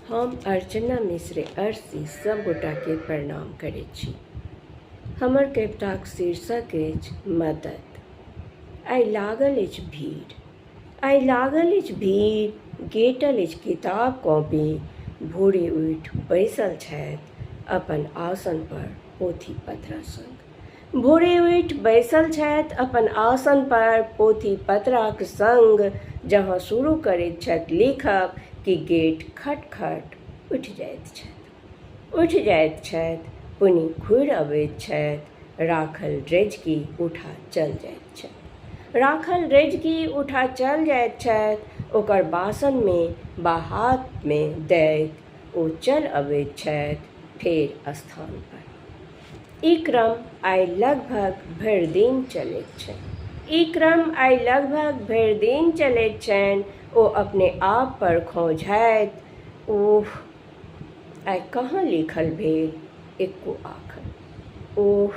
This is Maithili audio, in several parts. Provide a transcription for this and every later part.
हम अर्चना मिश्र अर्शी सभगोटाके प्रणाम करैत छी। हमर कविताक शीर्षक अछि मदद। आइ लागल अछि भीड़। आइ लागल अछि भीड़, गेटल अछि किताब कॉपी, भोरे उठि बैसल छथि अपन आसन पर पोथी पतरा संग। भोरे उठि बैसल छथि अपन आसन पर पोथी पतराक संग, जहाँ शुरू करैत छथि लिखब कि गेट खट-खट उठि जाइत छथि। उठि जाइत छथि, पुनि घुरि अबैत छथि, राखल रेजकी उठा चल जाइत छथि। राखल रेजकी उठा चल जाइत छथि, ओकर बासनमे बा हाथमे दैत ओ चल अबैत छथि फेर स्थान पर। ई क्रम आइ लगभग भरि दिन चलैत छनि। ई क्रम आइ लगभग भरि दिन चलैत छनि, ओ अपने आप पर खौंझाइत, ओह, आइ कहाँ लिखल भेल एक्को आखर। ओह,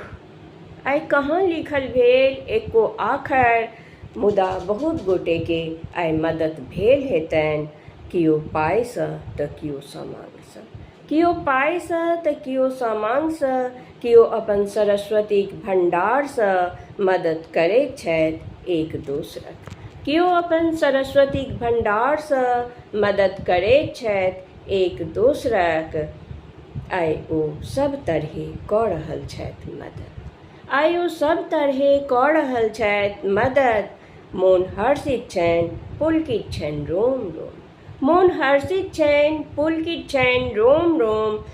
आइ कहाँ लिखल भेल एक्को आखर। मुदा बहुत गोटेके आइ मदति भेल हेतनि, कियो पाइसँ तँ कियो समांगसँ। कियो पाइसँ तँ कियो समांगसँ, कियो अपन सरस्वतीक भण्डारसँ मदति करैत छथि एक दोसरक। कियो अपन सरस्वतीक भण्डारसँ मदति करैत छथि एक दोसरक। आइ ओ सभ तरहे कऽ रहल छथि मदति। आइ ओ सभ तरहे कऽ रहल छथि मदति। मोन हर्षित छनि, पुलकित छनि रोम-रोम। मोन हर्षित छनि, पुलकित छनि रोम-रोम,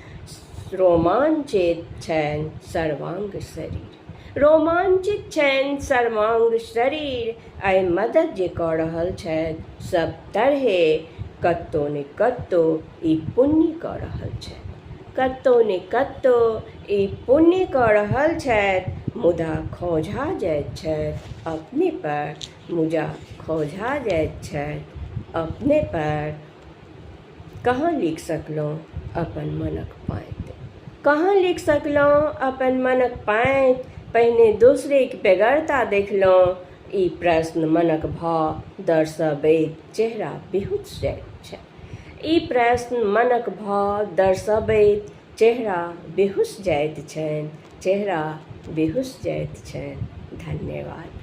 रोमांचित छनि सर्वांग शरीर। रोमांचित छनि सर्वांग शरीर। आइ मदति जे कऽ रहल छथि सभ तरहे, कतौ ने कतौ ई पुण्य कऽ रहल छथि। कतौ ने कतौ ई पुण्य कऽ रहल छथि, मुदा खौंझा जाइत छथि अपने पर, मुदा खौंझा जाइत छथि अपने पर। कहाँ लिखि सकलहुँ अपन मनक पाँति। कहाँ लिखि सकलहुँ अपन मनक पाँति, पहिने दोसरेक बेगरता देखलहुँ। ई प्रश्न मनक भाव दर्शबैत चेहरा बिहुँसि जाइत छनि। ई प्रश्न मनक भाव दर्शबैत चेहरा बिहुँसि जाइत छनि, चेहरा बिहुँसि जाइत छनि। धन्यवाद।